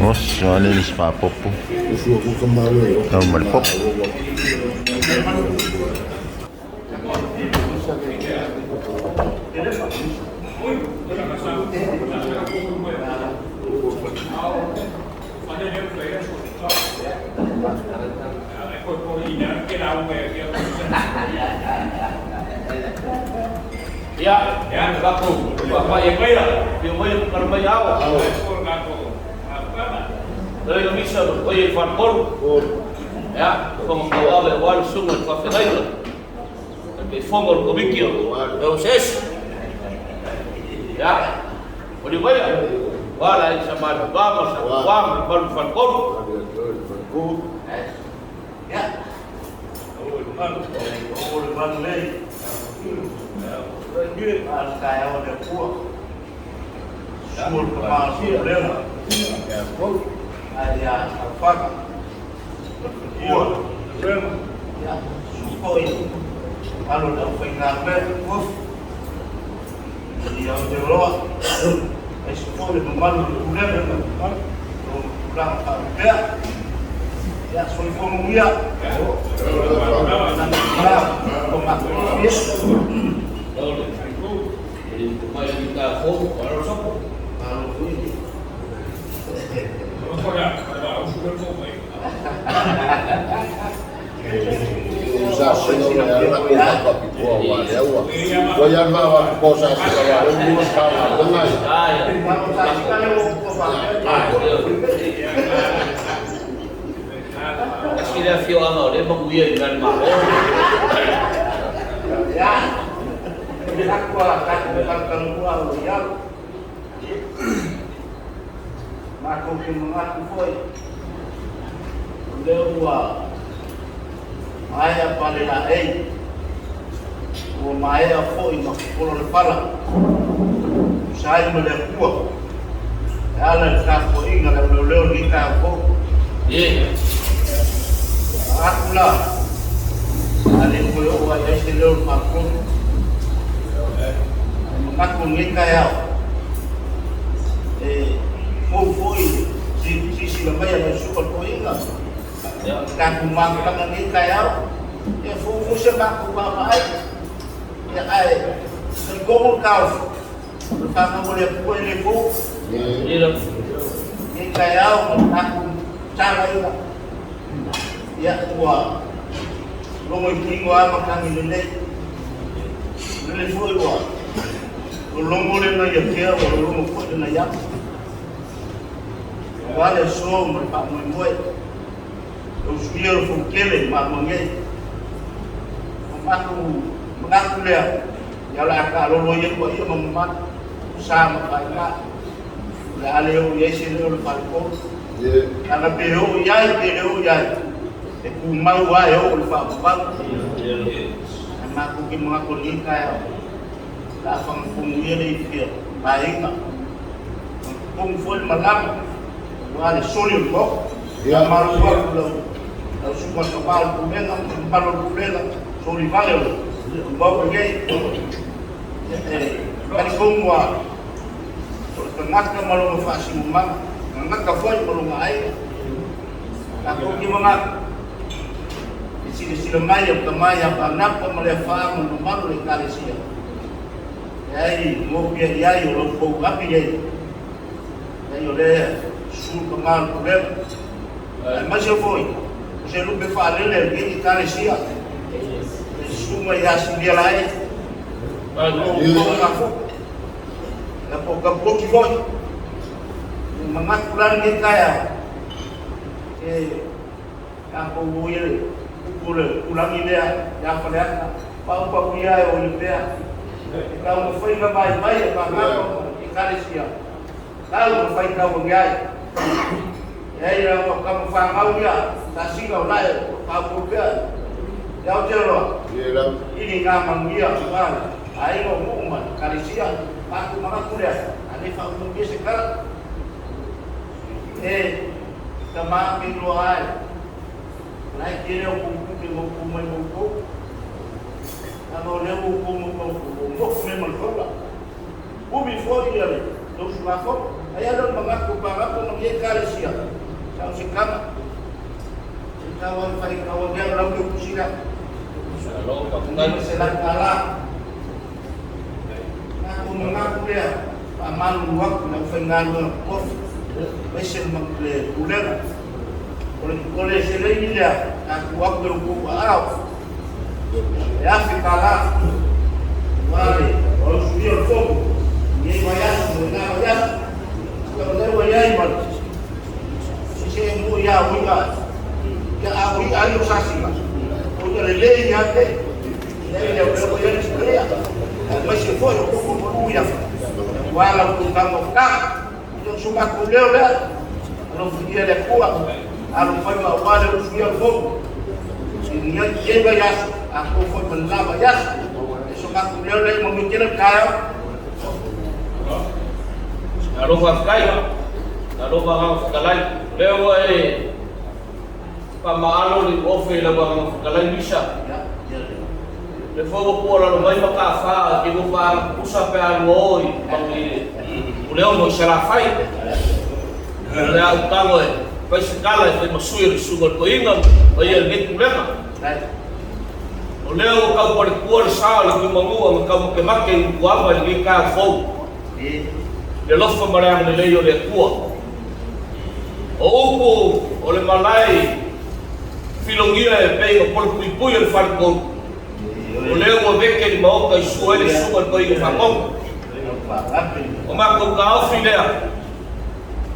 Oso ale le fapopo. Tau ma le popo. Le usugafono, ai a lea o le manatu o Pagapo ma lenei Ekalesia, sa o se tama. Se tau ai fai tau ane au lau ke upu lea. $500. Na ko manatu lea, faamalulu atu i le aufaigaluega totofi, aemaise le pulega. O le seleni lea, a tuu atu i outou aao, e $1,000 aua le usuia o le Fono i lenei vaiaso ma lena vaiaso. Ia o lea ua i ai ma le sese mua ia uiga, ia a o ia ai o sasina, o ia lelei ia te, ia lea ua i ai le sipea, aemaise foi o koko malu ia, aua lau tulaga o tala. Ia o so matou leo lea, alofagia e le Atua, alofai ma aua le usuia o le Fono i lenei vaiaso, atoa foi ma lena vaiaso. E so matou leo lea, ia manuia tele le taeao. Malo faafetai. Malo agaga fetalai. O lea ua e faamaalo le ofe i lau agaga fetalai Misa. Le foi ua pualalo mai matafā ke ua faapusa pe alua o i i Puleono i Salafai. O le a utago e fai se tala e fai masui o le susuga o le toeaina ma ia lenei pulega. O lea ua tau palikua le sa o le tuimanua ma taumatemate i Utuava i lenei taeao fou. Le alofa ma le agalelei o le Atua. O upu o le malae filogia e pei o polopuipui o le faletolu. O lea ua veke i le maota i sua ai le susuga i le toeaina faatoga. O matou taofi lea,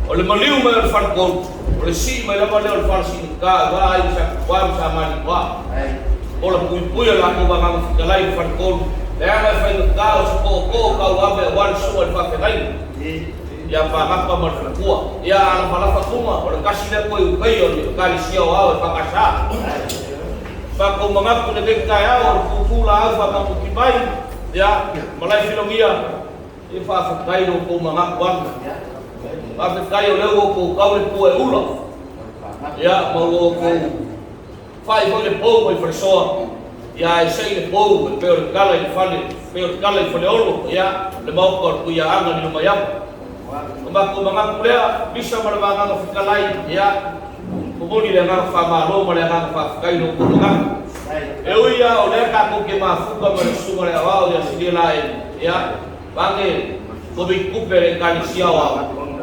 o le maliu mai o le faletolu, o le sii mai lava lea o le fale siigata aua aiga sa Tupua ma sa Malietoa. Ola puipui o latou agaga fetalai i le faletolu, leaga e faigata o se tootoo tauave aua le susuga i le faafeagaiga ia Pagapa ma le faletua. Ia alafalafa tuma, o le tasi lea toe upeia o le Ekalesia o Ao e Faagasā. Matou manatu i lenei taeao o le tūtū laau faamatuti mai, ia, malae filogia, e faafetai lo outou manatu atu. Faafetai o lea ua outou tau le pua e ula, ia, ma ua outou fai foi le pou mai falesoa, ia e sei le pou e pei o le tala i le fale, pei o le tala i Faleolo, ia, le maota o le Tuiaaga lilo mai atu. O matou manatu lea, misa ma le vagaga fetalai, ia, momoli le agaga faamalo ma le agaga faafetai i lo outou manatu. E ui lava o lea tatou te mafuta ma le susuga i le aoao ia Silia Laeli, ia, vage komiti tupe a le Ekalesia Aoao,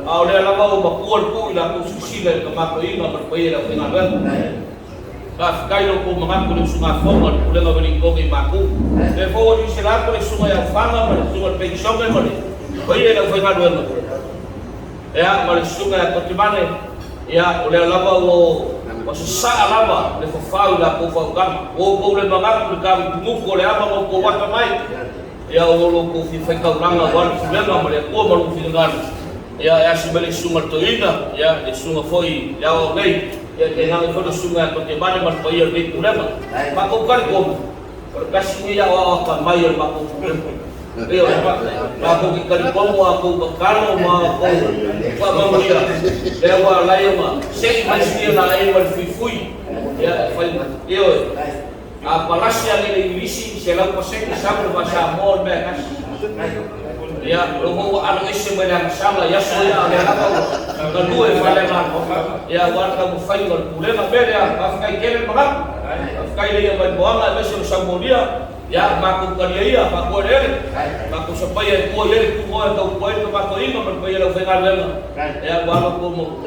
a o lea lava ua matua le tuu i latou silasila i le tamatoiga ma le paia i le aufaigaluega. Faafetai i lo outou manatu i le usugafono a le Pulega o Velitogi i Maku. E fou atu i se latou le susuga ia Aofaga ma le susuga i le Penisione ma le paia i le aufaigaluega. Ia, ma le susuga ia Totimane, ia, o lea lava ua sasaa lava le fafau i latou faautaga. Ua outou le manatu i le tamutunuku o le ama ma outou ata mai, ia, o lo outou fia faitaulaga aua le pulega ma le Atua ma lou finagalo. Ia, e asi mai le susuga i le toeaina, ia, le susuga foi i le aoao nei, ia, tainane foi le susuga ia Totimane ma le paia o lenei pulega. Matou talitonu, o le tasi lenei aoao atamai o le matou pulega. E o matou te talitonu a outou tatalo ma outou faamanuia, lea ua ala ai ona sei mai silia laei ma le fuifui, ia, e fai, ioe, a palasi ane le Igilisi, 100% sau le Faa-Samoa o le mea e tasi. Ia, o lea foi ua alo ese mai le agasala i aso ia, a o lea lava ua galue faaleagaga, ia, aua le taumafaiga o le pulega. O le mea lea, faafetai tele le manatu, faafetai le ia mai le moaga aemaise o le saumolia, ia, matou talia ia, faapoeleele, matou sapaia e tua i ai le tumoe e tautua ai le tamatoiga ma le paia o le aufaigaluega, ia, aua lo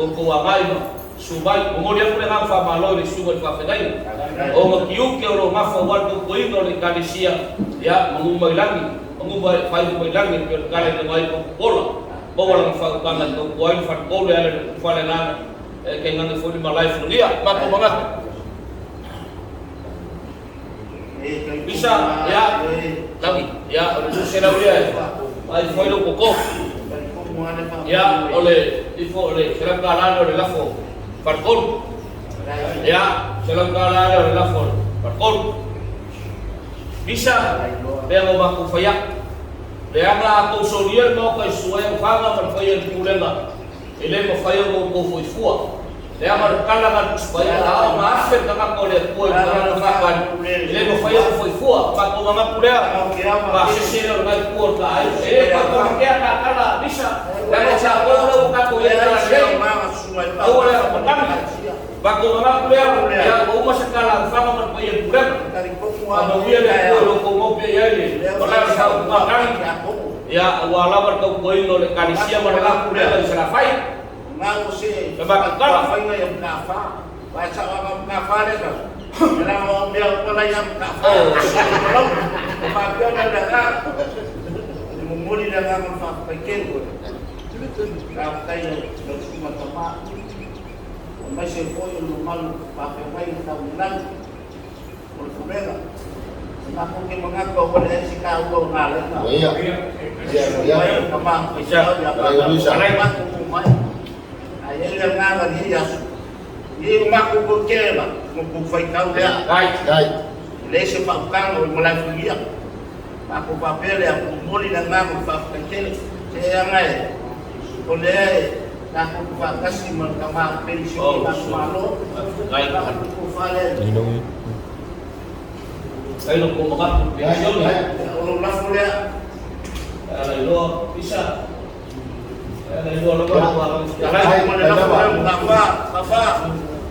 outou agai ma susu mai. Momoli atu le agaga faamalo i le susuga i le faafeagaiga, o ona tiute o lo o nafa aua le tautuaina o le Ekalesia, ia, manu mai lagi, manu faaiu mai lagi e pei o le tala i le vai o Pola, maua lana faautaga e tautua ai le faletolu e ala i le upu faaleagaga, e tainane foi le malae filogia. Matou manatu. Misa, ia, lagi, ia, o le 200 lea e vaai foi lou koko. Ia, o le ifo o le $100 lea o le lafo faletolu. Ia, $100 lea o le lafo faletolu. Misa, pea mo matou fai atu. Leaga a tou solia le maota i susu ai au faga ma le faia i le pulega, e le mafai ona outou foifua. Leaga o le tala na le Tusi Paia, a oo na afe le tagata o le Atua i le tagata faatali, e le mafai ona foifua. Matou manatu lea, pasese lea o lena itu o le taai. E le tautamatea ta tala, Misa. Leaga o tatou lea ua tatou i ai i le talalelei. Aua le afamatagi. Matou manatu lea, ia ua uma se tala a Ufaga ma le paia i le Pulega. Faamanuia le Atua i lo outou mau pea i ai le malaga sa utugatagi, ia aua lava le tautuaina o le Ekalesia ma le la Pulega i Salafai. Le matou tala. Aemaise foi o le mamalu faafeagai taulelagi o le Pulega. E matou te manatu aua leai se taua o galega. Mai o tama faifeau ia matou omai. Ae i ai le agaga i lenei aso, i o matou toatele ma tou faitau lea. E leai se faautaga o le malaefugia. Matou faapea lea, momoli le agaga o le faafetai tele. Se aga e, o lea e tatou te faatasi ma le tama penisione o le Malo. Faafetai lea. Kai lo kou manatu penisione. O lou lafo lea. Ala iloa isa. Ala iloa lava ua Alai ma le lafo lea Mustafa, Mustafa.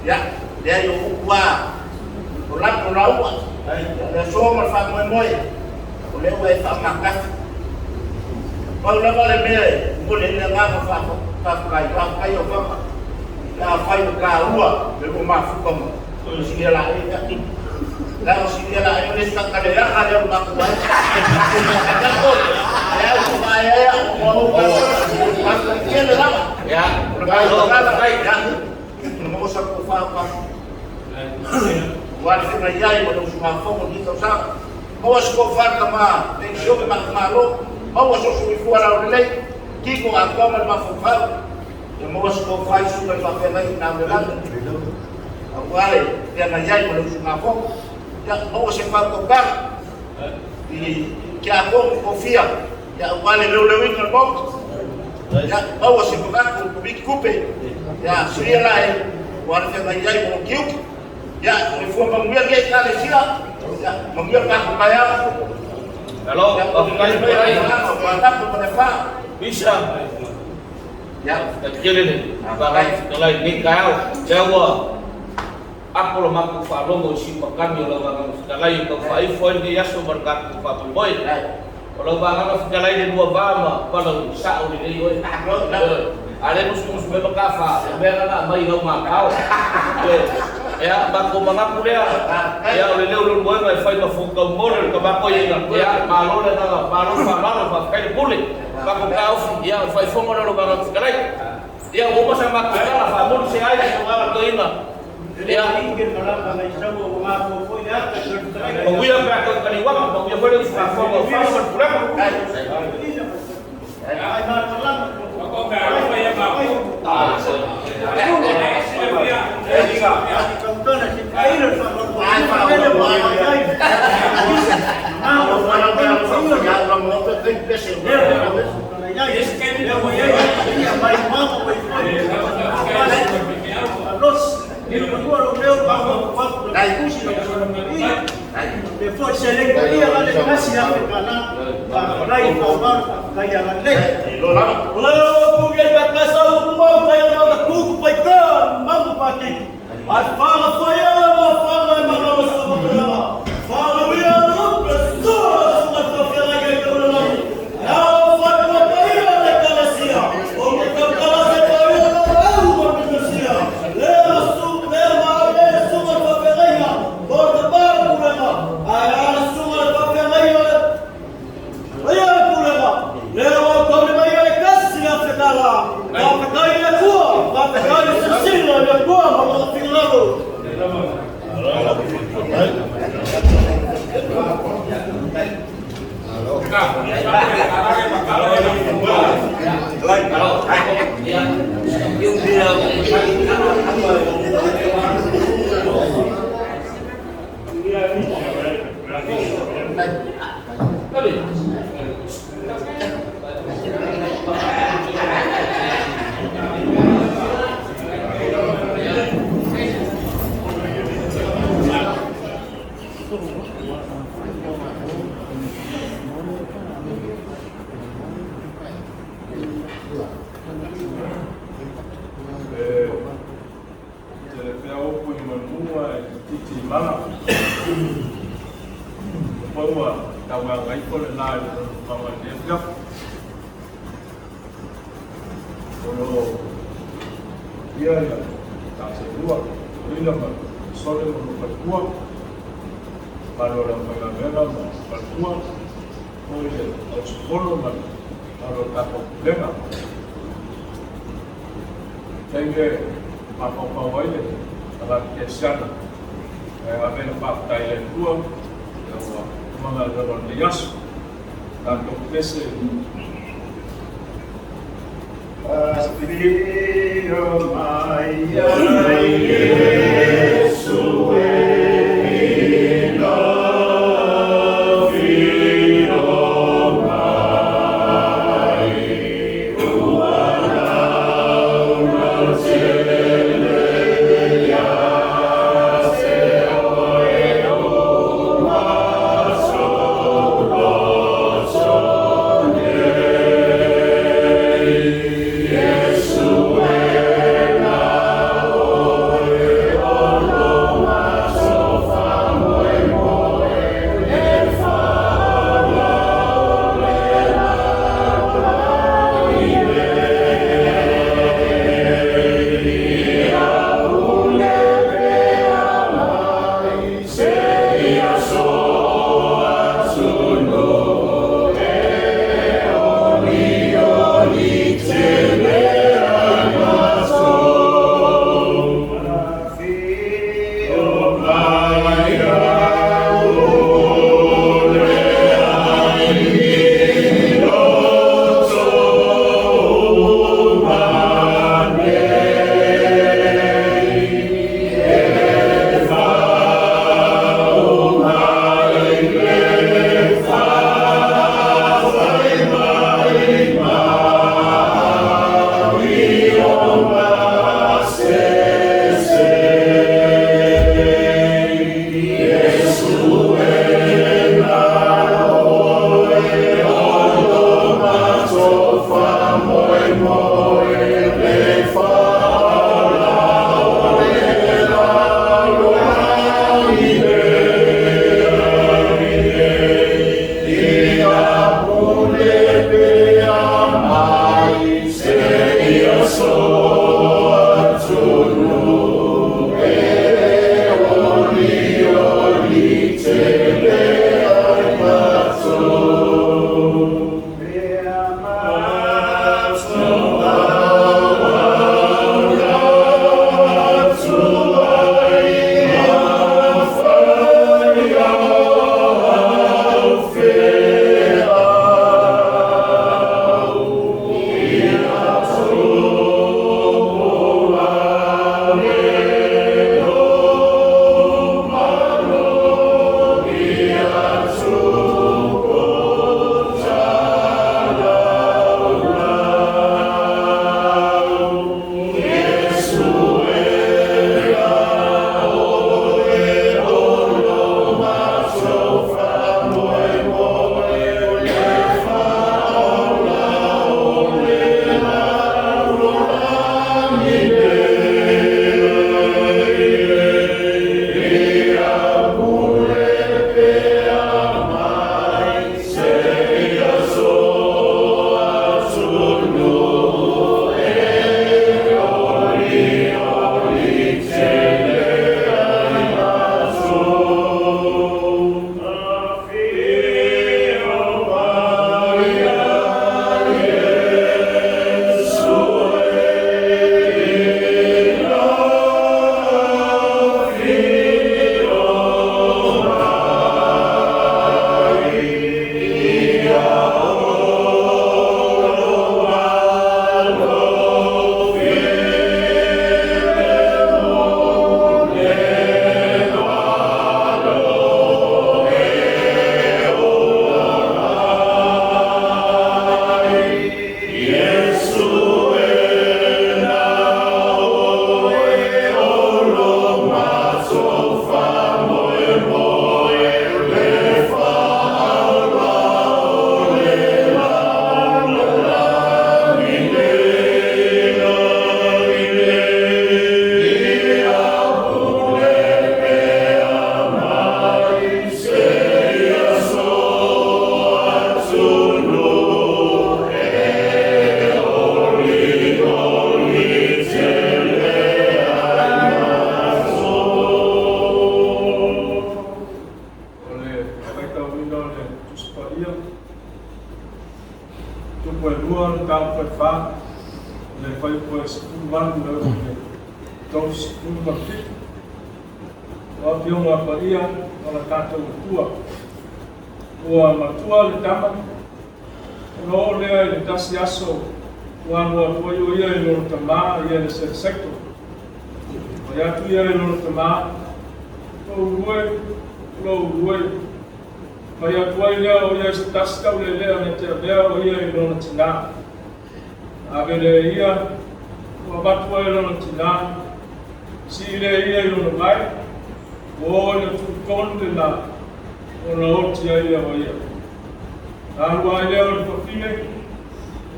Ya, lea i o upu a o lako laua. Le aso ma le faamoemoe, o lea ua e faamatasi. Pau lava le mea e momoli ai le agaga faafetai, faafetai Aofaga. Pe afai ua taua le lua mafuta ma Silia Laei, leaga o Silia Laei o le isi tagata leaga lea o le matou aiga. Lea ua faaeaea ua ou faafetai tele lava. O le matou ya, o le maua sa tofa o tatou. Aua le feagai ai ma le usugafono i lenei tausaga. Maua se tofa tama penisione ma le Malo, maua sou soifua laulelei, tino atoa ma le mafaufau. Ia maua se tofa i susuga i faafeagai i Naulelagi, aua le feagai ai ma le usugafono. Ia maua se faautautaga i tiakono tofia, ia aua le leoleoina o le Maota. Ia maua se manatu o le Komiti Tupe, ia silia la e aua le feagai ai ma lou tiute. Ia soifua manuia lenei Ekalesia, ia manuia le tatou taeao. Alo, faafetai mai. Manatu ma le fa. Bisa. Faafetai tele le Vaega Fetalai i lenei taeao. Lea ua apo le matou faalogo i siumakami o lau Agaga Fetalai e tau faaifo ai lenei aso ma le tatou faamoemoe. O lau Agaga Fetalai le lua va ma valaau sao lelei oe. A lea musumusu mai ma ta fa, o mea na na aumai i lau matao. Ia, matou manatu lea, ia o le leo leuluaina e fai ma foutaumole o le tama toeaina. Ia, malo le agaga, malo le faaaloalo, faafetai le pule. Matou taofi, ia o le faaifoga lea o lau Agaga Fetalai. Ia, ua uma sa matou tala, faamuli se ai i lau Agaga toeaina. Ia, manuia pe a toe taliu atu, manuia foi le usugafono a Ufaga ma le Pulega. O foi ua tauagagaifo le la i le lona faga i lenei afiafi. O lo o ia ia taaselua, Lila ma Sole ma lou faletua, malo o le aufaigaluega ma faletua, foi le auusufono ma le mamalu o le tatou pulega. Taimi e mafaufau ai le tagata kerisiano, ae ave le faafetai i le Atua ua uma galuega o lenei aso. Tatou pese. Afio mai ai Iesu e ina fio mai ua launa tele ia te oe o matou loto nei. Iesu e na oe. fuaiupu e 2, le mataupu e 4, le fuaiupu e 18 e oo i le 37. O Afioga Paia o le tatou Atua, ua matua le tama, ona oo lea i le tasi aso ua alu atu ai o ia i lona tamā ia le seleseto. Fai atu ia i lona tamā, Lou ulu e, lou ulu e. Fai atu ai lea o ia i se tasi taulelea na te avea o ia i lona tinā. Ave lea e ia, ua avatu ai e lona tinā, sii lea e ia i lona vae, ua oo ina tuutonu le lā, ona oti ai lea o ia. Na alu ai lea o le fafine,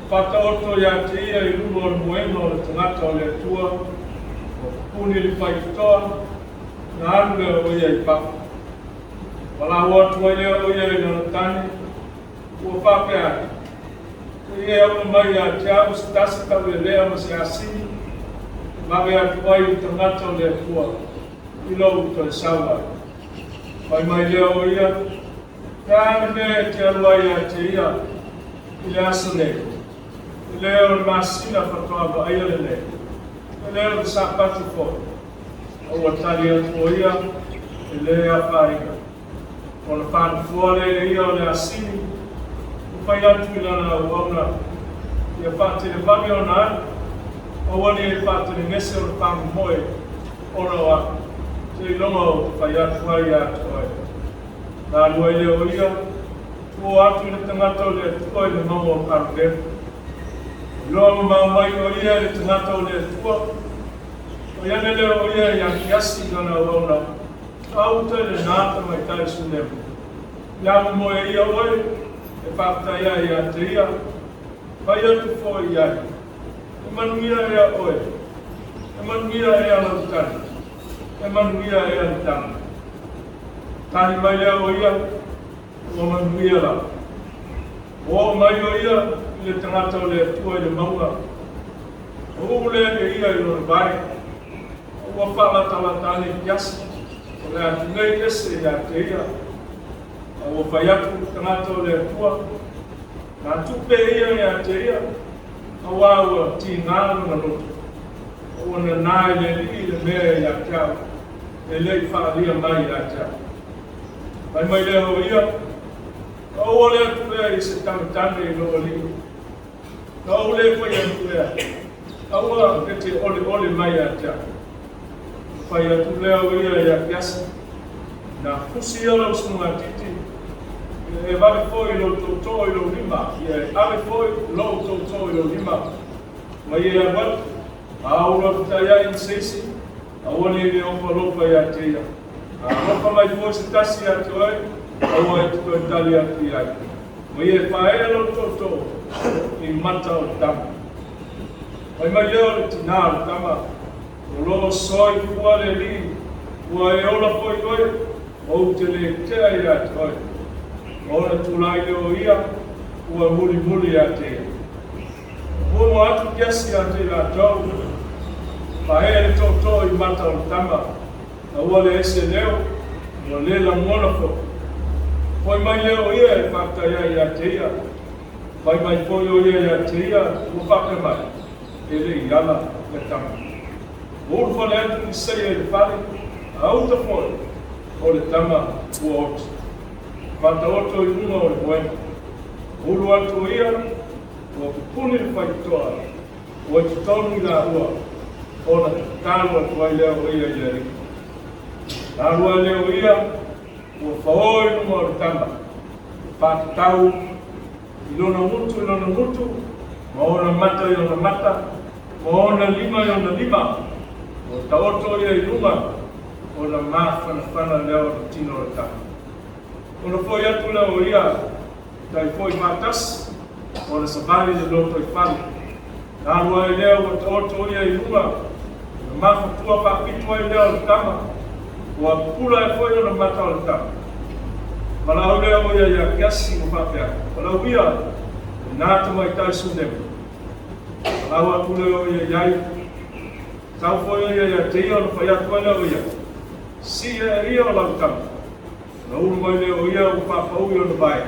faataoto ia te ia i luga o le moega o le tagata o le Atua, ua pupuni le faitotoa, na alu lea o ia i fafo. Valaau atu ai lea o ia i lona tane, ua faapea atu, Se i e auma mai ia te au se tasi taulelea ma se asini, e vave atu ai i le tagata o le Atua i lou toe sau ai. Fai mai lea o ia, Le a le mea e te alu ai ia te ia i le aso nei? E le o le masina faatoa vaaia lenei, e le o le Sapati foi. A ua tali atu o ia, E le afaina. Ona faanofoa lea e ia o le asini, ua fai atu i lana auauna, ia faatelevave ona alu, aua ne i faatelegese ona faamomoe ona o au, seiloga ou te fai atu ai ia te oe. Na alu ai lea o ia, tua atu i le tagata o le Atua i le mauga o Karumelu. Iloa mamao mai o ia i le tagata o le Atua, fai ane lea o ia iā Kiasi i lana auauna, Gauta i lenā tamaitai Sunemu. Ia momoe ia oe, e faafetai ai ia te ia, fai atu foi i ai, E manuia ea oe, e manuia ea lau tane, e manuia ea le tama. Tali mai lea o ia, Ua manuia lava. Ua oo mai o ia i le tagata o le Atua i le mauga, ua uu lea e ia i lona vae, a ua faalatalata ane i Kiasi, o le atu nei ese ia te ia. A ua fai atu le tagata o le Atua, Na tupe ia ia te ia, auā ua tigā lona loto, a ua nanā i le Alii le mea ia te au, e le i faaalia mai ia te au. Fai mai lea o ia, Na ou ole atu ea i se tametame i lou alii? Na ou le fai atu ea, Aua e te oleole mai ia te au? Na fai atu lea o ia iā Kiasi, Na fusi ia lau sunugatiti, ia e vave foi lou tootoo i lou lima, ia e ave foi lou tootoo i lou lima, ma ia e alu atu, a ou lafetai ai i se isi, Aua ne i le ofa alofa ia te ia. A alofa mai foi se tasi ia te oe, aua e te toe tali atu i ai. Ma ia e faaee lou tootoo i mata o le tama. Fai mai lea o le tinā o le tama, O lo o soifua le Alii, ua e ola foi oe, ou te le tea ia te oe. Ona tulai lea o ia, ua mulimuli ia te ia. Muamua atu Kiasi ia te i latou, Faaee le tootoo i mata o le tama, aua le ese leo, ua le lagona foi. Foi mai lea o ia e faafetai ai ia te ia, fai mai foi o ia ia te ia, ua faapea mai, E le i ala le tama. Ua ulufale atu Isaia i le fale, a uta foi, o le tama ua oti. Faataoto i luga o le moega. Ulu atu o ia, ua pupuni le faitotoa, ua i totonu i laua, ona tatalo atu ai lea o ia i le Alii. Na alu ai lea o ia, ua faoa i luga o le tama, faatatau i lona gutu i lona gutu, ma ona mata i ona mata, ma ona lima i ona lima, ua taoto ia i luga, ona mafanafana lea o le tino o le tama. Ona foi atu lea o ia, tai foi faatasi, ona savali le lotoifale. Na alu ai lea ua taoto ia i luga, ona mafatua faapito ai lea o le tama, ua pupula ai foi ona mata o le tama. Valaau lea o ia ia Kiasi ua faapea atu, Valaau ia, lenā tamaitai Sunemu. Valaau atu lea o ia i ai, Tau foi o ia ia te ia ona fai atu ai lea o ia, Sii ae ia o lau tama. Ona ulu mai lea o ia ua faapau i ona vae,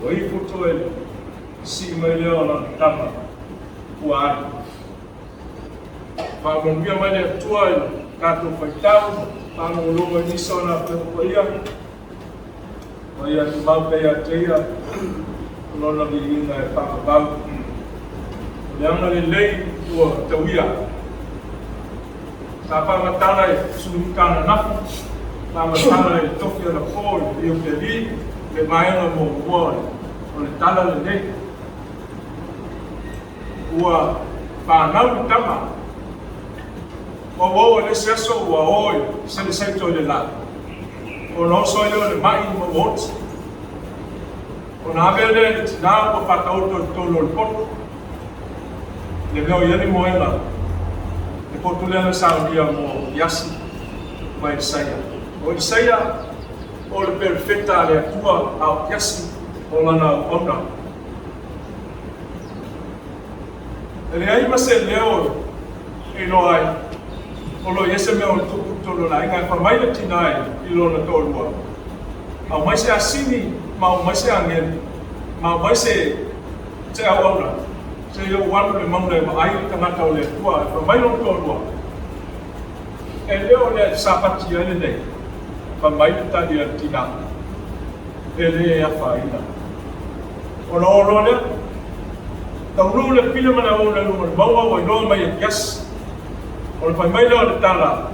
ua ifo toele. sii mai lea o lana Tama ua alu. Faamanuia mai le Atua i le tatou faitau ma faalogologo i nisi o ana Afioga Paia, ma ia tumau pea ia te ia Lona viiga e faavavau. O le agalelei ua tauia. Sa faamatala e Suluita ananafi, faamatala e le tofi anapo i le Iupeli le vaega muamua o le tala lenei. Ua fanau le tama. Ua oo i le isi aso ua o i seleseito i le la. Ona oso ai lea o le mai ma ua oti. Ona ave lea i le tinā ua faataoto i totonu o le poto. Le mea o i ai le moega, le poto lea na saunia mo Iasi ma Elisaia. O Elisaia o le perofeta a le Atua, a o Iasi o lana auauna. E leai ma se leo e iloa ai o lo o i ai se mea o tupu i totonu o le aiga. E fai mai le tinā i lona toalua, Aumai se asini ma aumai se agelu ma aumai se se auauna, seia ou alu i le mauna e vaai le tagata o le Atua. E fai mai lona toalua, E le o lea e sapati ai lenei. Fai mai le tali a le tinā, E le afaina. Ona o loa lea, taunuu le pine ma le auauna i luga o le mauga ua iloa mai e Kiasi. Ona fai mai lea o le tala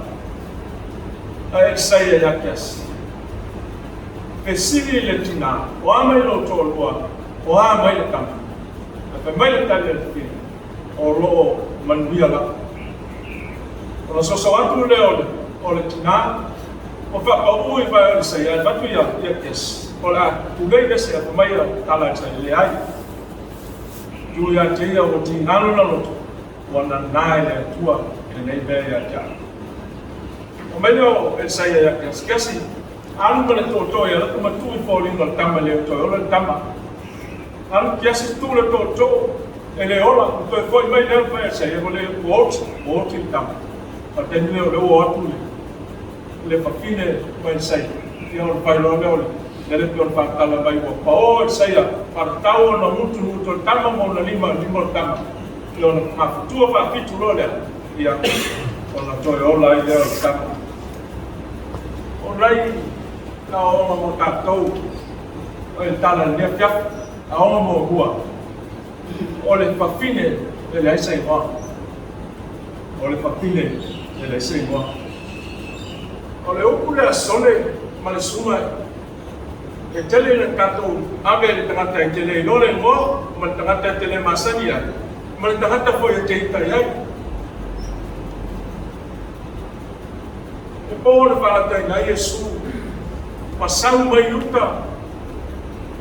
a Elisaia ia Kiasi, Fesili i le tinā, O a mai lou toalua, o a mai le tama? Ae fai mai le tali a le fafine, O lo o manuia lava. Ona soso atu lea o le tinā, ua faapauu i vae o Elisaia, ae avatu ia Kiasi, o le a tulei le ese, ae fai mai ia tala a Elisaia, Leai, tuu ia te ia ua tiga lona loto, ua nanā e le Atua lenei mea ia te au. Fai mai lea o Elisaia ia Kiasi, Kiasi, alu ma le tootoo ia lata ma tuu i foliga o le tama e le o toe ola le tama. Alu Kiasi tuu le tootoo e le ola, ua toe foi mai lea ma fai Elisaia, ua le, ua oti, ua oti le tama. A o le taimi lea o lea ua o atu le, le fafine ma Elisaia, ia ona fai loa lea o le lele pei ona faatala mai ua pao Elisaia, fatatau ona gutugutu o le tama ma ona lima, lima o le tama. Ia ona fafutua faafitu loa lea, ia ona toe ola ai lea o le tama. O nai aoaoga mo tatou o le tala i lenei afiafi, aoga muamua, o le fafine e leai se igoa. O le fafine e leai se igoa. O le upu lea sole ma le suga e tele ina tatou ave i le tagata e te le iloa le igoa ma le tagata e te le masani ai ma le tagata foi e te ita i ai. E po na faalataina ai Iesu ma sau mai i uta,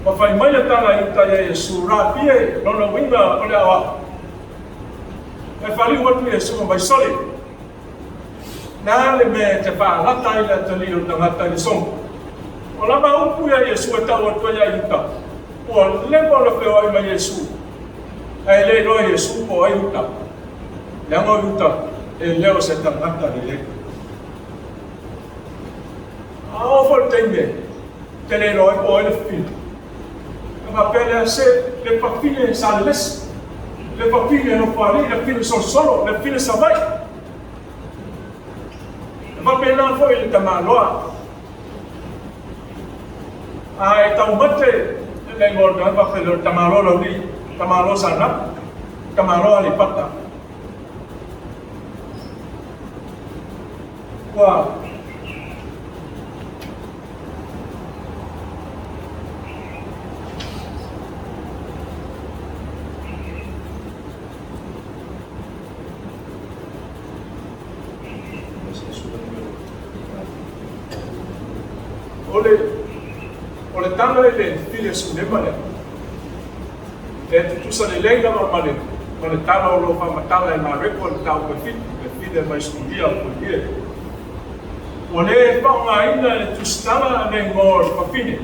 ma fai mai le tala i uta iā Iesu, Rabi e, lona uiga o le aoao. Ae faliu atu Iesu ma mai, Sole, le a le mea e te faalata ai le atalii o le tagata i le sogo? O lana upu iā Iesu e tau atu ai ia Iuta, ua leva ona feoai ma Iesu, ae le iloa e Iesu po o ai Iuta. Leaga o Iuta e le o se tagata lelei. A oo foi le taimi e te le iloa ai po o ai le fafine, ona faapea lea, Se, le fafine sa lelesi, le fafine Nofoalii, le fafine Solosolo, le fafine Savaii. E faapena foi i le tamaloa. A e taumate le igoa o le tagata faapea lea, o le tamaloa Laulii, tamaloa Saanapu, tamaloa Aleipata. Ua O le, o le tala i le fili Sunema lea, e tutusa lelei lava ma le, ma le tala o lo o faamatala e Mareko i le mataupu e fitu, le fili mai Suria o Kolie. Ua le faaaogaina e le tusitala le igoa o le fafine.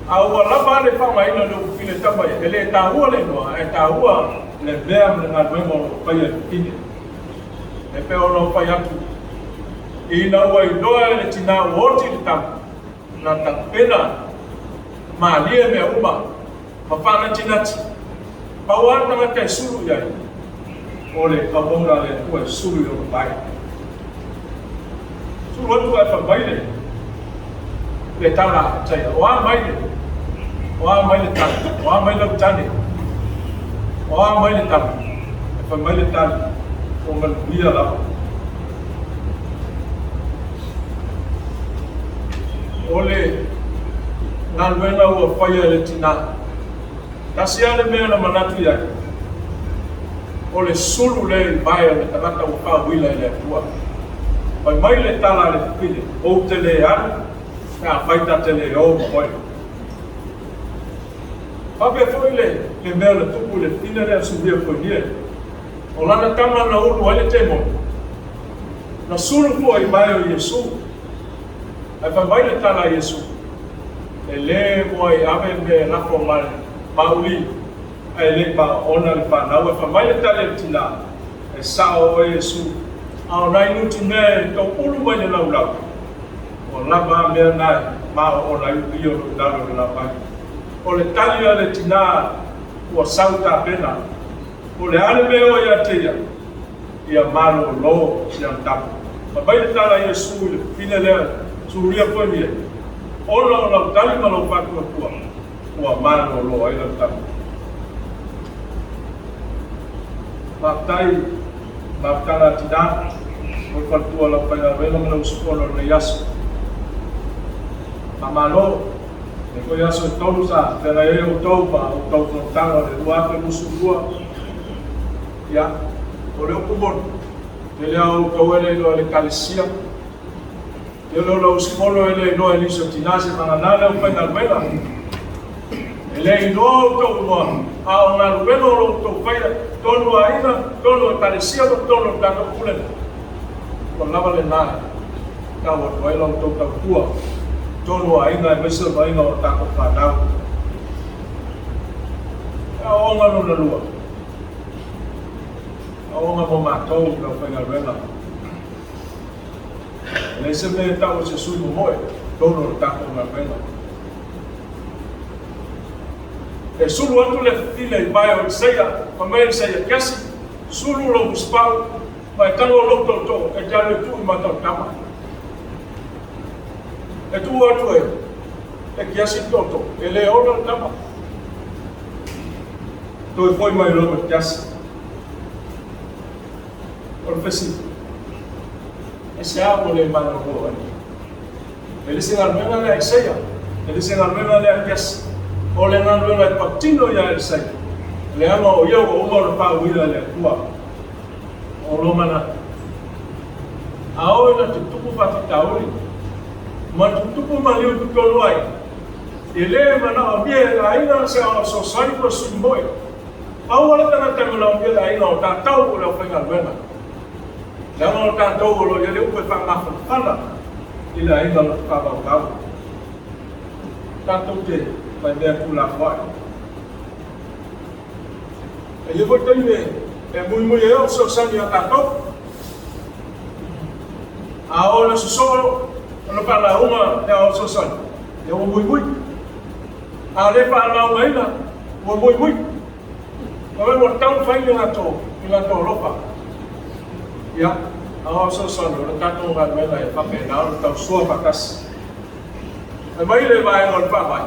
A ua lava le faaaogaina o le upu fine tama ia, e le taua le igoa, ae taua le mea ma le galuega o lo o faia e le fafine. E pei ona ou fai atu, ina ua iloa e le tinā ua oti le tama, na tapena. Malie mea uma ma faanatinati. Pau lava le tagata e sulu i ai, o le auauna a le Atua e sulu i lona vae. Sulu atu ae fai mai le le tala a Isaia, O a mai le, o a mai le tali, o a mai lau tane, o a mai le tama? Ae fai mai le tali, Ua manuia lava. O le galuega ua faia e le tinā, tasi lava le mea na manatu i ai, o le sulu lea i vae o le tagata ua faauila e le Atua. Fai mai le tala a le fafine, Ou te le alu pe afai ta te le o ma oe. Faapea foi le le mea na tupu i le fafine lea a Suria Koinie, o lana tama na ulu ai le temoni, na sulu fua i vae o Iesu. Ae fai mai le tala a Iesu, E lē moa e ave mea e lafo ma le mauli, ae le i paoona le fanau. Ae fai mai le tali a le tinā, E sao oe Iesu, a o nai nutimea e tauulu mai le laulau, ua lava a mea na e maoona ai ulia o lo o i lalo o le lavai. O le tali a le tinā ua sau tapena, Po o le a le mea o ia te ia, ia malolo si ana tama. Fai mai le tala a Iesu i le fafine lea, Suria koe mea, ona o lau tali ma lou faatuatua, ua malolo ai lau tama. Faafetai mafutaga a tinā, mo le faletua o lau faigaluega ma lau usufono i lenei aso. Faamalo, lenei foi aso e tolu sa feagai ai outou ma outou fonotaga o le 2022. Ia, o le upu moni, tele lava o outou e le iloa e le Ekalesia, tele o lau usufono e le iloa e nisi o tinā se vagana le aufaigaluega. E le iloa outou igoa, a o galuega o lo outou faia, tonu aiga, tonu Ekalesia ma tonu o le tatou Pulega. Ua lava lena e tau atu ai la outou tautua, tonu aiga aemaise o le vaaiga o tatou fanau. E aoaoga lona lua. Aoga mo matou i lau faigaluega. E leai se mea e tau o se sui momoe tonu o le tatou galuega. E sulu atu le fafine i vae o Isaia, fai mai Isaia, Kiasi, sulu lou musipau, ma e tago lou tootoo e te alu e tuu i mata o le tama. E tuu atu e, e Kiasi le tootoo, e le ola le tama. Toe foi mai loa ma le kiasi. O le fesili, aisea ua le malolo ai? E le se galuega lea a Isaia, e le se galuega lea a kiasi. O le galuega e patino iā Isaia, leaga o ia ua uma ona faauiga e le Atua. O lo manatu. A oo ina tutupu faafitauli, ma tutupu maliu i totonu ai, E le manaomia e le aiga se ao fesoasoani po o se sui moe. Pau lava le tagata e manaomia e le aiga o tatou o le aufaigaluega. Leaga o tatou o lo o i ai le upu e faamafanafana i le aiga o lo o faavauvau. Tatou te faimea tuulafoai. E i ai foi taimi e muimui ai o fesoasoani ia tatou. A oo ina sosoo ona faalauga le ao fesoasoani, ia ua muimui. A le faalaugaina, ua muimui. Ua ua tatau fai ni latou, ni latou alofa. Ia, ao fesoasoani o le tatou galuega e faapena ona tausoa faatasi. Fai mai le vaega o le faavae.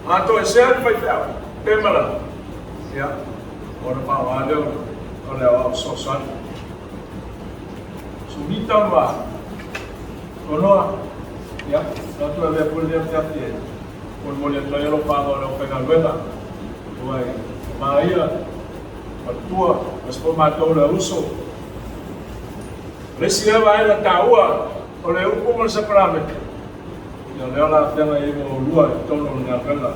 A toesea le faifeau, pe malama, ia, ona faaaoga lea o le aoao fesoasoani. Sunita ma Tonoa, ia, na toe avea foi lenei afiafi e molimoli atu ai alofaga o le aufaigaluega, ua e maia, matua, aemaise foi matou le uso. O le isi lea vaega taua o le upu ma le sakaramene, Ia o lea o le a feagai ai ma oulua i totonu o le galuega.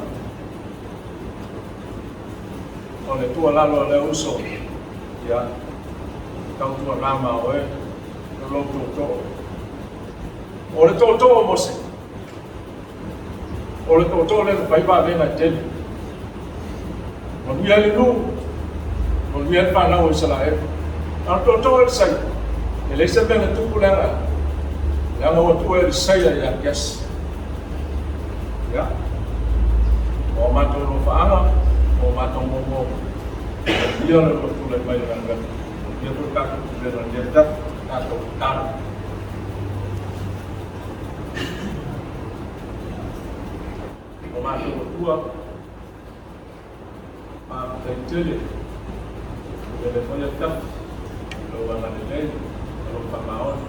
O le tuualalo a lea uso, ia, tautuana ma oe lo lou tootoo. O le tootoo o Mose, o le tootoo lea na fai vavega e tele. Manuia ai le nuu, manuia ai le fanau o Isaraelu. A o le tootoo o Elisaia, e leai se mea na tupu leaga, leaga ua tuu e Elisaia ia Kiasi. Ia, o a matou alofaaga, o a matou moomooga, manuia le lua tulai mai i le galuega, manuia foi le tatou pulega i lenei afiafi. Tatou tatalo. O matou Atua, faafetai tele i lenei foi afiafi, i lou agalelei ma lou faamaoni.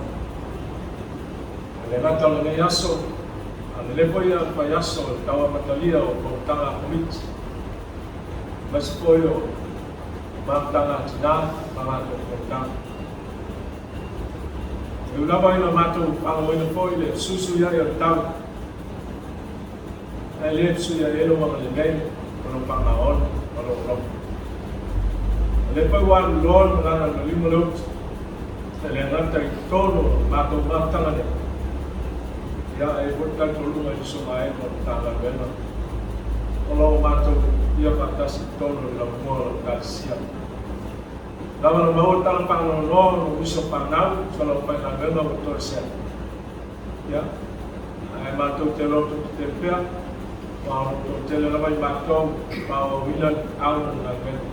E le gata o lenei aso, a o lenei foi vaiaso i le tau amatalia o fonotaga a Komiti, aemaise foi o mafutaga a tina ma latou fonotaga. E ui lava ina matou faalogoina foi le fesuisuiai o le tau, ae le fesuiai ai lou agalelei ma lou faamaoni ma lou alofa. O lea foi ua alu loa le malaga a le maliu ma le utu, e le gata i totonu o le matou mafutaga nei, ia, e i ai foi le talitonuga i usoga ai ma le Matagaluega o lo o matou ia faatasi i totonu o le laumua o lau Ekalesia. Lava na maua tala faanoanoa ona o nisi o fanau sa lau faigaluega ua toesea. Ia, ae matou te loto tetele pea, aua o lo o toatele lava i matou e faaauauina le feau ma le galuega.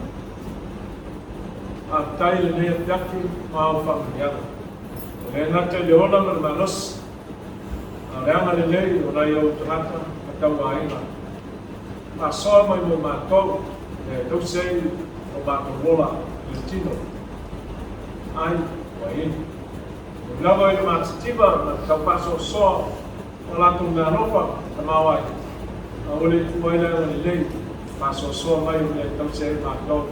Faafetai i lenei afiafi ma au faamanuiaga. E le gata i le ola ma le malosi, a o le agalelei o nai ou tagata ma tauaiga. Faasoa mai mo matou e tausi ai o matou ola i le tino, ai ua inu. Ui lava i le matitiva ma le tau faasoasoa o latou meaalofa tamaoaiga, a ua le tuua ai le agalelei faasoasoa mai o mea e tausi ai matou.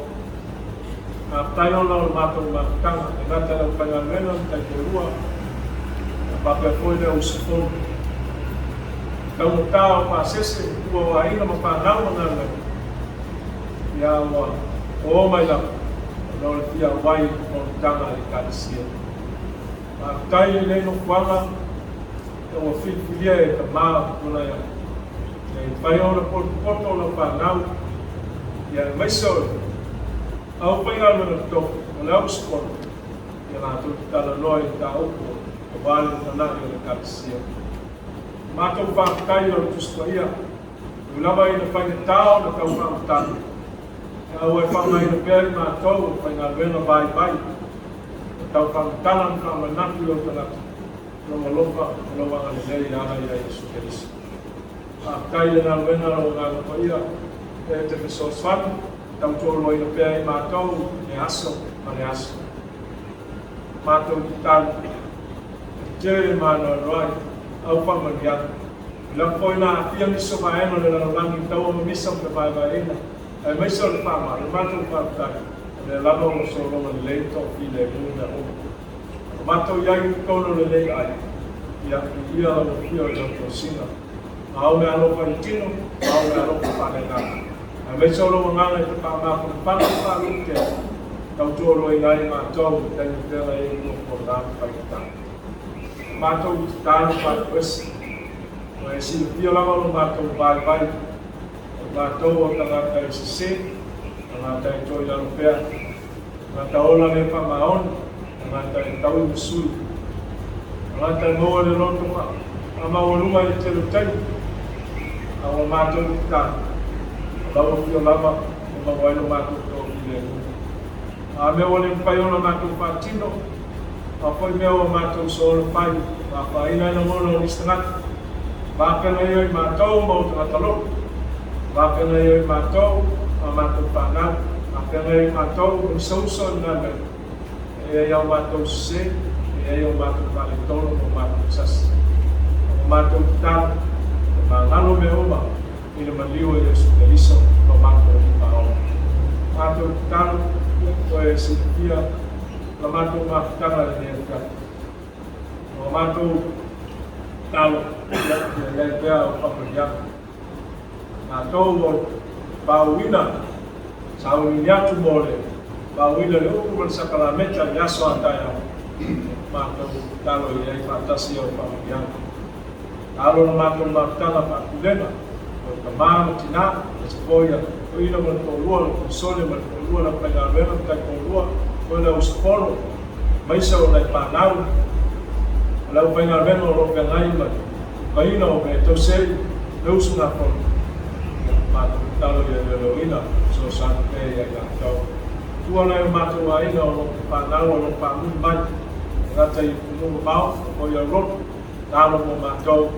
Faafetai ona o le matou mafutaga, e gata i le aufaigaluega ma taitoalua, a faapea foi le au usufono. Taugata o pasese, tua o aiga ma fanau ma galuega, ia ua o mai lava ona o le fia auai i fonotaga a le Ekalesia. Faafetai i lenei nofoaga e ua filifilia e Tama o tuanai atu, ina ia mafai ona potopoto lau fanau, ia aemaise o le aufaigaluega totofi o le au usufono, ia latou te talanoa i mataupu aua le lumanai o le Ekalesia. Matou faafetai i lau Tusi Paia, ui lava ina faigata ona tau faamatala, e aua e faaaogaina pea i matou o faigaluega vaivai, e tau faamatala ma faamanatu i ou tagata, lou alofa ma lou agalelei e ala ia Iesu Keriso. Faafetai i le galuega a lou Agaga Paia e te fesoasoani, tautualuaina pea i matou i le aso ma le aso. Matou tatalo, e tele le maanoanoa au faamanuiaga. E lafo foi ina aafia nisi o vaega o le lalolagi i taua ma misa ma fevaevaeina, aemaise o le faamai. O le matou faafetai, o lea lava ua sologa lelei le toafilemu i mea uma. O matou i ai i totonu o lenei ai, ia, viia lau Afio i lau tausiga. Ma au meaalofa i le tino, ma au meaalofa faaleagaga. Aemaise o lou agaga i te faamafanafana ma faalupe, tautualuaina ai matou i taimi feagai ai puapuaga ma faigata. Matou tatalo faatoese, ua e silafia lava lo matou vaivai, o matou o tagata e sese, tagata e toilalo pea, tagata ola le faamaoni, tagata e taui ma sui, tagata e maua le loto faamaualuga i le tele o taimi, a ua matou tatalo, o lau afio lava e maua ai lo matou toafilemu. A mea ua le mafai ona matou faatino, a foi mea ua matou soona fai, ma afaina ai lagona o nisi tagata, vafeagai ai matou ma o tagata loto, vafeagai ai matou ma matou fanau, vafeagai ai matou ma nisi uso i le galuega, e i ai au matou sese, e i ai o matou faaletonu ma o matou sasi. O matou tatalo, e magalo mea uma i le maliu o Iesu Keriso lo matou Alii ma Ola. Matou tatalo, ua e silafia la matou mafutaga i lenei afiafi. O matou tatalo, ia i ai pea au faamanuiaga. Matou o paauina, sauniuni atu mo le paauina le upu ma le sakalameta i aso a taeao. Matou tatalo i ai faatasi au faamanuiaga. Alo le matou mafutaga faapulega, o le tama ma tina, aemaise foi a toeaina ma le toalua, le Tuisole ma le toalua, le aufaigaluega ma taitoalua, foi le usufono, aemaise o nai fanau, o le aufaigaluega o lo o feagai ma le faiga o mea e tausi ai. Le usugafono, ia, matou tatalo ia leoleoina, fesoasoani pea ia i latou. Tua nai o matou aiga o lo o fanau o lo o faamuli mai, e gata i atunuu mamao, o i Aulotu, tatalo mo matou,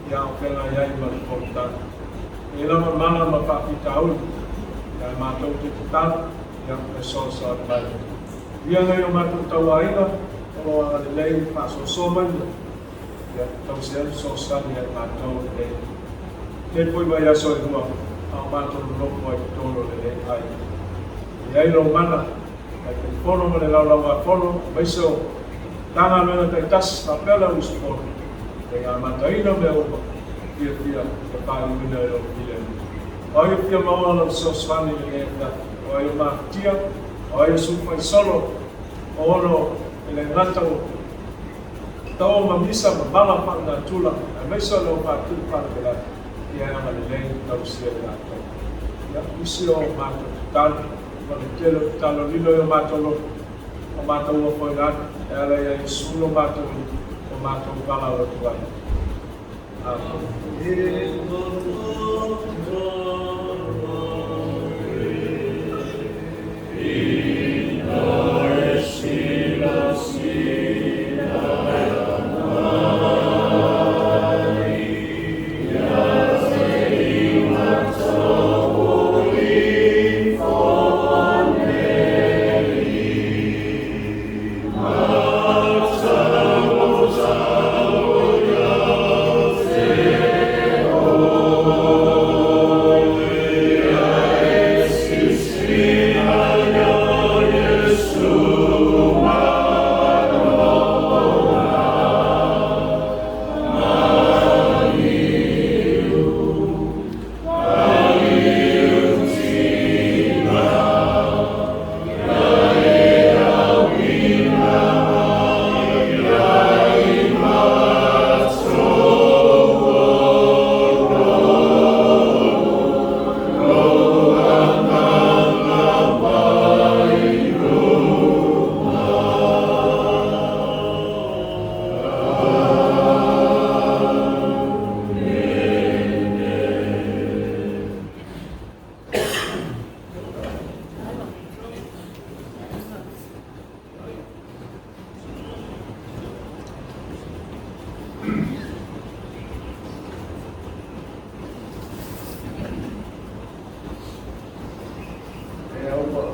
ia a o feagai ai ma le fonotaga. E i ai lava mala ma faafitauli, ia ae matou te tatalo, ia fesoasoani mai. Ia nai o matou tauaiga o lo o agalelei faasoasoa mai ia, ia tausi ai le fesoasoani ia i matou lenei lenei foi vaiaso e lua a o matou nonofo ai i totonu o lenei aiga. E i ai lou mana, Taitaifono ma le Laulau-a-Fono, aemaise o Matagaluega taitasi faapea le au usufono, e amataina mea uma fiafia ia faaiuina i lou filemu. O ai o fia maua lau fesoasoani i lenei afiafi? O ai o mafatia? O ai o sulufaisolo? O ono e le gata o taua ma misa ma mala faalenatura, aemaise o le au faatupu faalavelave, ia e agalelei ma tausia i latou. Ia, nisi o matou tatalo, ma le tele o tatalo lilo i o matou loto, o matou ofoina atu, e ala ia Iesu lo matou Alii, ua matou valaau atu ai. Amene. E ua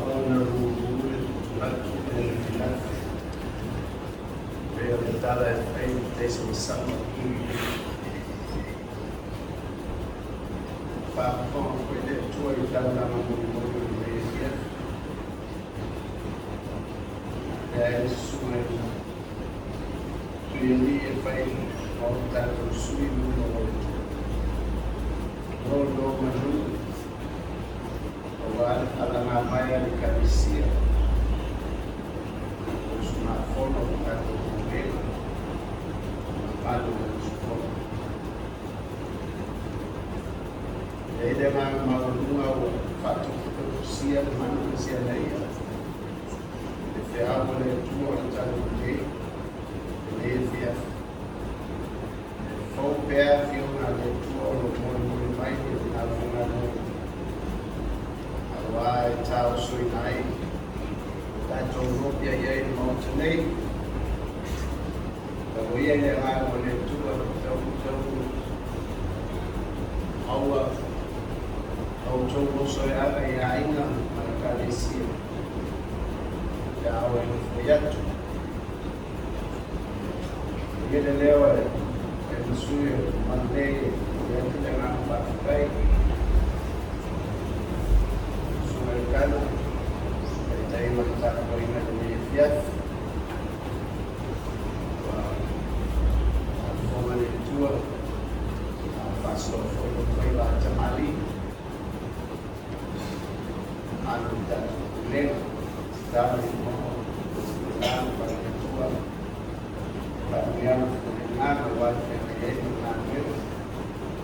ona lulu le tulatu i le fiafi pei o le tala e fai i taisamasaga. Faafofoga foi le Atua i taulaga molimoli o lenei afiafi. Lea ai le susuga i le Tuialii e fai ma o tatou sui i luma o le Atua. Nono manu aua le alaga mai a le Ekalesia, o usugafono o le tatou Pulega, mamalu o le usufono. E i ai le agaga maualuga ua faatofutofusia le manu ma sianaia le feau a le Atua o le talalelei lenei afiafi. E fou pea afioga a le Atua o lo o molimoli mai i le galuega aua e taosoina ai tatou lopi ai ai le Maota nei. Tau ia i le agaga o le Atua tau tau maua outou oso e aga i aiga ma Ekalesia pe a oo e nofoi atu. Ia le leo e ma sui o mamalu nei e momoli atu le agaga faafetai Susuga i le Kalo, taitai ma le tapuaiga i lenei afiafi. Ua faafofoga le Atua a o faasoa foi lou faiva a tamalii. Mamalu i le tatou Pulega, tatalo i le maua le la ma le Atua, faamanuiaga foi le agaga aua le feagai ai ma le galuega.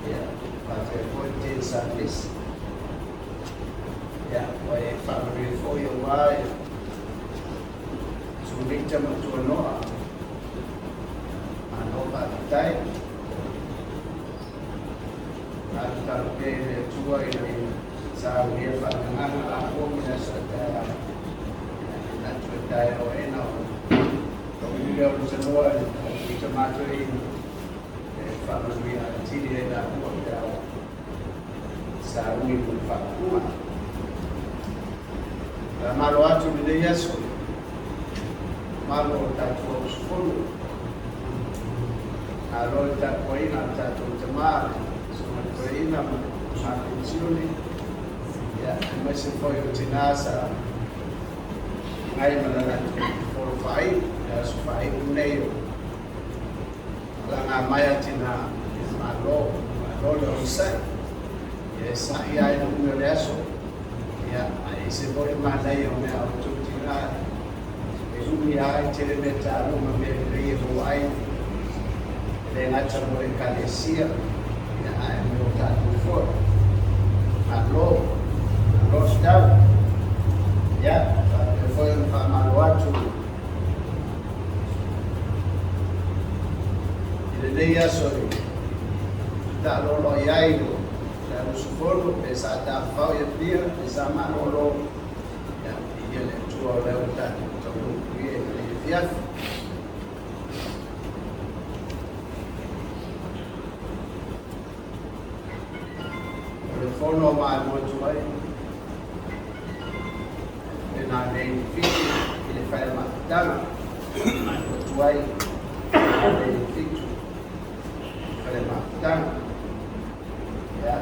Ia, faafetai foi le Ten Service. Ia, ua e faamanuia foi aua e Sulita ma Tuanoa. Malo faafetai. Faafetai. Tatalo pea i le Atua ina ia saunia faagagaga atoa mo le aso a taeao. E manatu e taeao ena o tauili lea o le tanoa i le tatou tama toeaina e faamanuia atili ai laua pe a sauni mo le faaupuga. Faamalo atu i lenei aso, malo o le tatou au usufono. Malo i le tapuaiga a le tatou tama, le Susuga i le Toeaina ma le Tama Penisione, ia, aemaise foi o tina sa feagai ma le latou folo faaiu, le aso faaiu lenei o malaga mai a tina, ia malo, malo le onosai. Ia e sa'i lava i le umi o le aso, ia, ae ese foi le manaia o mea a outou tina, e umi lava, e tele mea taua ma mea lelei e maua ai, e le gata mo Ekalesia, ia, ae mo tatou foi. Malo, malo tatau. Ia, faapea foi ona faamalo atu i lenei aso i taalolo ai o le au usufono pe sa tafafao i Apia pe sa malolo. Ia, viia le Atua o lea ua tatou taunuu i lenei afiafi. O le fono malu atu ai e nā nei i 7 i le fale mafutaga. Malu atu ai e nei i 7 i le fale mafutaga. Ia,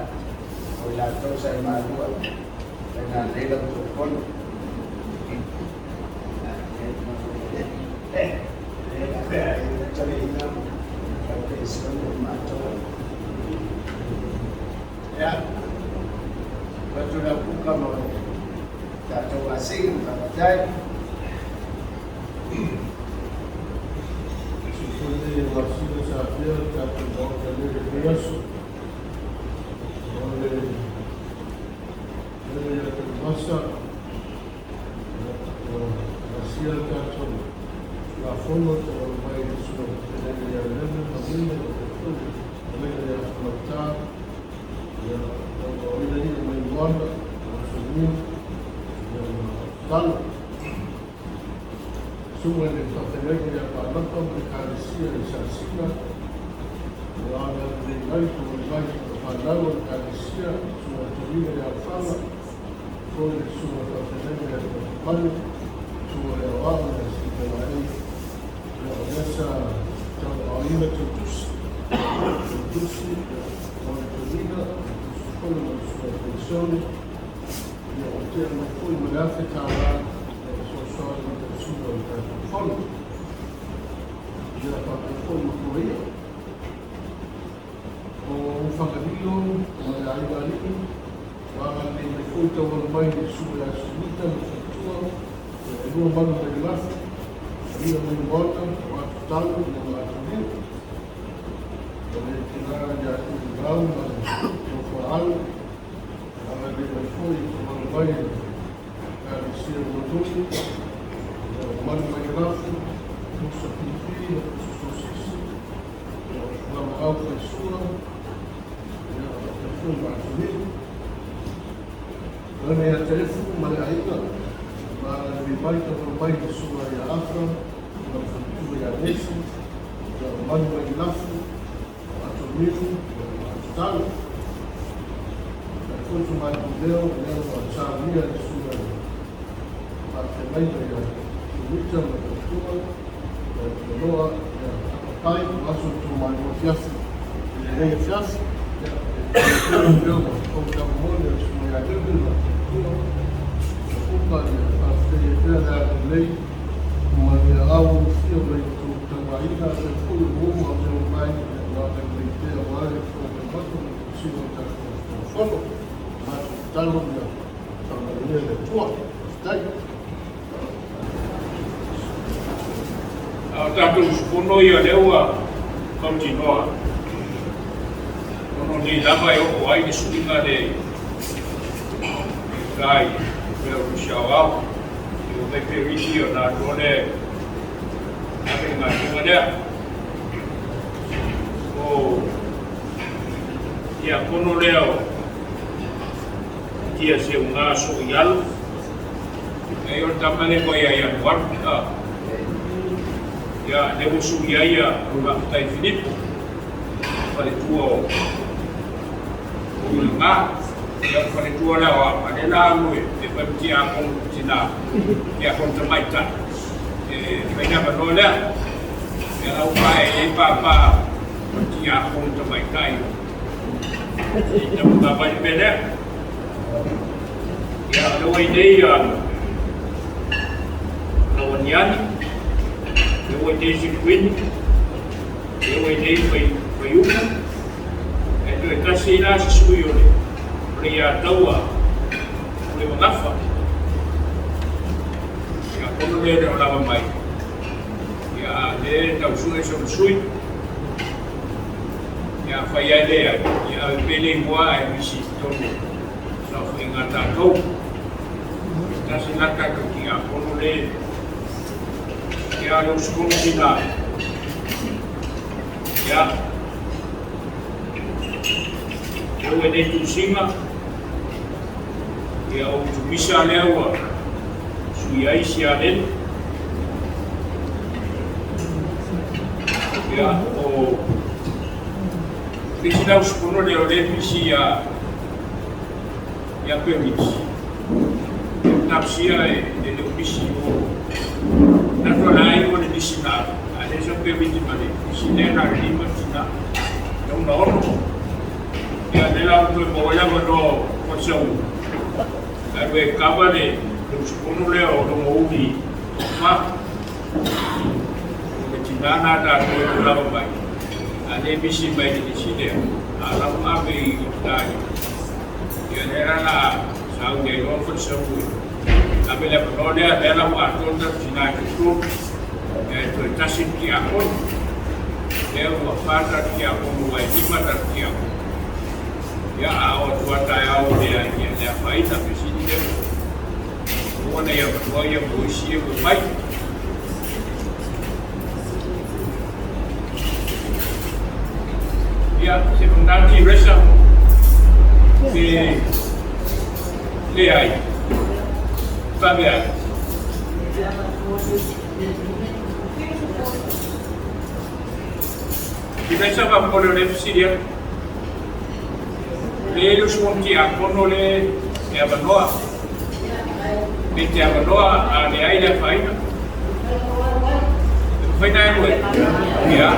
o i latou sa i malua, e nā nei lau outou fono. Ia, atu lau kuka ma tatou asiga, faafetai. Sifone o asiga sa afea le tatou Maota nei i lenei aso. O le lele ia Televasa, ua asia le tatou Tulafono e tauala mai i le Susuga Fetalaiga ia Lele ma Lima ma faapea foi le Fetalaiga ia Falautā, ia tauaaoina i'a mai moana, o aso niu, ia ma tatalo. Susuga i le Faafeagaiga ia Pālapa ma le Ekalesia i Sasina, ua agalelei mai tauala mai i fanau o le Ekalesia, Susuga i le Toeaina ia Alfaga, foi le Susuga Faafeagaiga ia Tautumanu, Susuga i le Aoao ia Sitalaei, ia o lea sa tauaaoina tautusi, tautusi, ia o le Toeaina, le tusi foi ma le Susuga i le Penisione, ia o tea mai foi ma le $1,000 e fesoasoani i le tausiga o le tatou fono. Ia faapea foi ma Korea. O Fagalilo ma le aiga alii, ua agalelei mai foi tauala mai i le Susuga ia Sumita ma faletua, ia e lua manu mai le lafu, ia mai moana, o atu talo, ia ma atu niu. O le tina ia Tuulau ma le tofa alu, agalelei mai foi tauala mai i le Ekalesia Manunu, ia o manu mai le lafu, pusa pipi, pusa sosisi, ia o fuamaau faisua, ia faapea foi ma atu niu. Lana ia Tefu ma le aiga, ma agalelei mai tauala mai i le Susuga ia Afra, ma le faletua ia Nesi, ia o manu mai le lafu, o ato niu, ia ma ato talo. Faapea foi so matou leo, lea ua saunia le Susuga i le Faafeagaiga ia Tumita ma le faletua, ia Tualoa, ia apapai, o aso le tou malua afiafi i lenei afiafi. Ia, e leo ma tou taumoli o le Susuga ia Lele ma le faletua, o kuka ia faafetai ai pea le agalelei ma le aao ulufia o le tou tauaiga, afai foi o uo ma mea o mai, ia ua agalelei pea aua le fofoga ma le tausiga o tatou fono. Matou tatalo ia faamanuia le Atua. Faafetai. A o tatou usufono ia lea ua mautinoa ono nei lava e oo ai le suiga le i uta i mea o Rusi Aoao i o mai perisi ona alu loa lea e ave i galuega lea. Tiakono lea o Tia Seuga Soialo. Ia o le tama lea mai ia Ianuari. Ia lea ua sui ai ia Faafetai Filipo, faletua o Uliga. Ia o le faletua lea o Apa, lea la alu e fai ma tiakono tina, tiakono tamaitai. E fai le avanoa lea. Ia la ua maea i ai papa o tiakono tamaitai. E tamatava ai le mea lea. Ia, o lea ua i nei Lauaniani, lea ua i nei Sikuini, lea ua i nei Faiupu. E toe tasi ai la se sui o le iataua o le Magafa. Ia, atonu lea e le o lava mai. Ia, a o lea e tau sue sona sui. Ia, afai lava e leai, ia ave pea le igoa ae misi i totonu o saofaiga a tatou. E tasi la tatou tiakono le ia le usufono sina. Ia, lea ua i nei tusiga, ia o Utumisa lea ua sui ai Sialeni. Ia, o le isi la usufono lea o lea e misi ia ia Perisi. E tausia e le o misi o natu ala ai o le misi na alu. A le sa periti ma le misi lea na le lima tina tau na ono. Ia, le la o toe maua ai avanoa o Falesau. Alu e kava le usufono lea o Logouli Tofa. O le tina na tatou e tulaga mai. A le misi mai le misi lea, a lau ave i Otalia. Ia lea la la sauni ai loa Falesau e ave le avanoa lea, lea la ua atoa le tatou tina e toatolu. Ia e toe tasi le tiakono. Lea ua fa tatou tiakono ua e lima tatou tiakono. Ia, a oo atu lava taeao ua le afaina, fesili lea ua maua nai avanoa ia mo isi ia ua omai. Ia, se manatu Resa, pe leai, vave ai. I Resa faamolemole o lea e fesili atu. Le le usufono tiakono le e avanoa. Pe te avanoa a leai le afaina. E mafai na alu e? Ia.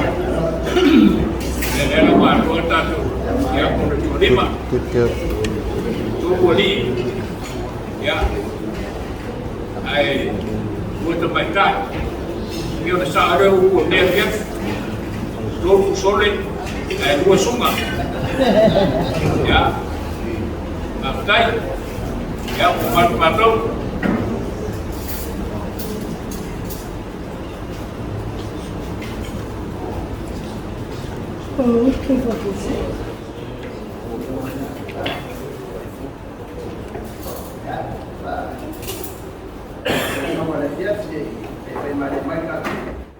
Ia lea la ua atoa tatou tiakono e toalima. Tolu alii. Ia. Ae lua tamaitai. Ia ona sao lea upu o lenei afiafi. Tolu sole ae lua suga. Ia. Faafetai. Ia, ua matu matou. Ia, e fai mai tatou.